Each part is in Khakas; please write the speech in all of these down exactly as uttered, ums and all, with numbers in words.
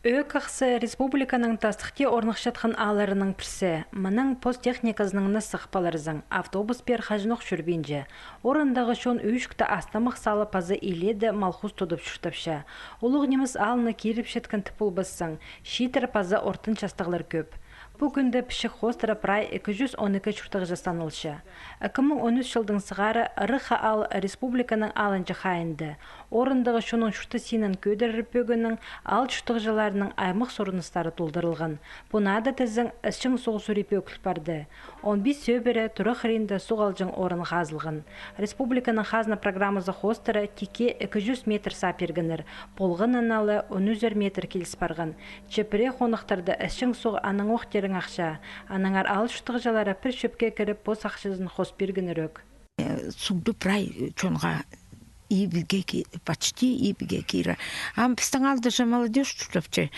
Ӧӧк ахсы республиканың тастыхти орныхчатхан аалларының пірсі. Мының пос техниказынаң на сығып аларзың, автобус пеер хаҷанох чӧрбинче. Орындағы чон ӱӱшікті астамах салып, паза илееде мал-хус тудып чуртапча. Улуғ нимес аалны кирібісчеткен тіп полбассың, чииттер паза ортын частығлар кӧп. Пу кӱнде пічік хоостыра прай ікі чӱс он ікі чуртағҷы саналча. Ікі муң он ӱс чылдаң сығара Ырах аал республиканың алынҷа хайында. Орындағы чонның чуртас-синін кӧдірер пӧгіннең аал чуртағҷыларының аймах сурыныстары толдырылған. Пу наада тізең ісчең суғ сӱреп ӧкіл парды. Он пис сӧбіре тура хыринда суғ алҷаң орын хазылған. Республиканың хазна программазы хоостыра тикке ікі чӱс метр саа пиргеннер. Полған аналы он ӱзер метр киліс парған. Че пірее хонахтарда ісчең суғ аннаң ох тирең ахча. Аннаңар аал чуртағҷылары пір чӧпке кіріп, пос ахчазын хос пиргеннер ӧк. Суғ даа прай чонға ибге ки-, почти ибге кире. Ам пістің аалда же молодёжь чуртапча.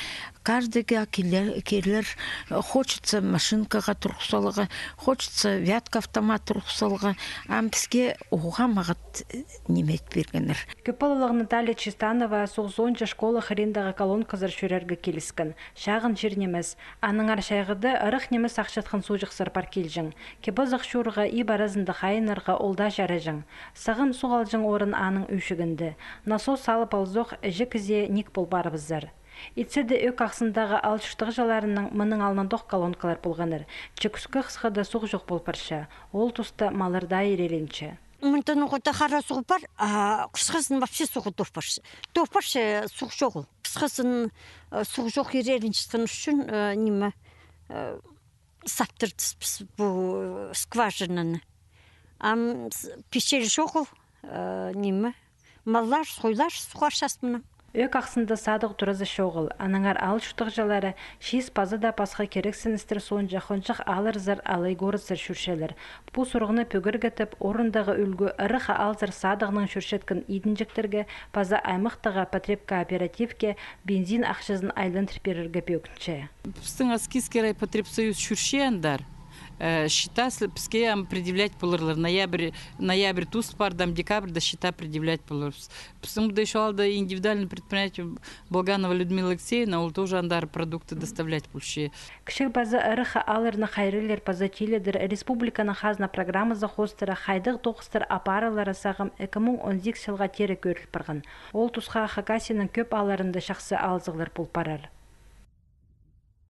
Каждыйға килер, килер, хочется машинкаға турғыс саларға, хочется Вятка автомат турғыс саларға. Ам піске уғаа мағат ниме ит пиргеннер. Кӧп палалығ Наталья Чистанова суғ соонҷа школа хыриндағы колонказар чӧрерге киліскен. Чағын чир нимес. Аннаңар чайғыда ырах нимес ахчатхан суғҷахсар пар килҷең. Кип-азах чурға, иб аразында хайынарға ол даа чараҷаң. Сағам суғ алҷаң орын аның ӱӱшігінде. Насос салып алзох, іҷе кізее ниик пол парыбызар. Итсе дее ӧӧк ахсындағы аал чуртағҷыларының мының алнындох колонкалар полғаннар. Че кӱскее хысхада суғ чох пол парча. Ол туста маллар даа ирееленче. Мында ноға-да хара суғ пар, а хысхазын вообще суғ тоғынча. Тоғынча, суғ чоғыл. Хысхазын, э, суғ чох ирееленчеткен ӱчӱн, э, ниме, э, саптырдыбыс піс пу, э, скважинаны. Ам с-, пичел чоғыл, э, ниме, маллар, хойлар суғарчабыс мынаң. Ӧӧк ахсында садығ туразы чоғыл, аннаңар аал чуртағҷылары чиис паза даа пасха кирексіністер соонҷа хонҷых аалларзар алай городсар чӧрчелер. Пу сурығны пӱгергетіп, орындағы ӱлгӱ ырах аалзар садығнаң чӧрчеткен идінҷектерге паза аймахтағы потребкооперативке бензин ахчазын айландыр пирерге пӧгінче. Пістің Аскизский райпотребсоюз чӧрче андар. Э, счета с-, піске ам предъявлять поларлар. Ноябрь, ноябрь тус парды, ам декабрьда счета предъявлять поларбыс. Пістің мында ещё алда индивидуальный предприниматель Болганова Людмила Алексеевна, ол тоже андар продукты доставлять полча. Кічіг паза ырах аалларны хайраллир паза тиледір республиканың хазна программазы хоостыра хайдағ тоғыстар апарылары сағам ікі муң он сигіс чылға теере кӧріл парған. Ол тусха Хакасияның кӧп аалларында чахсы алызығлар пол парар.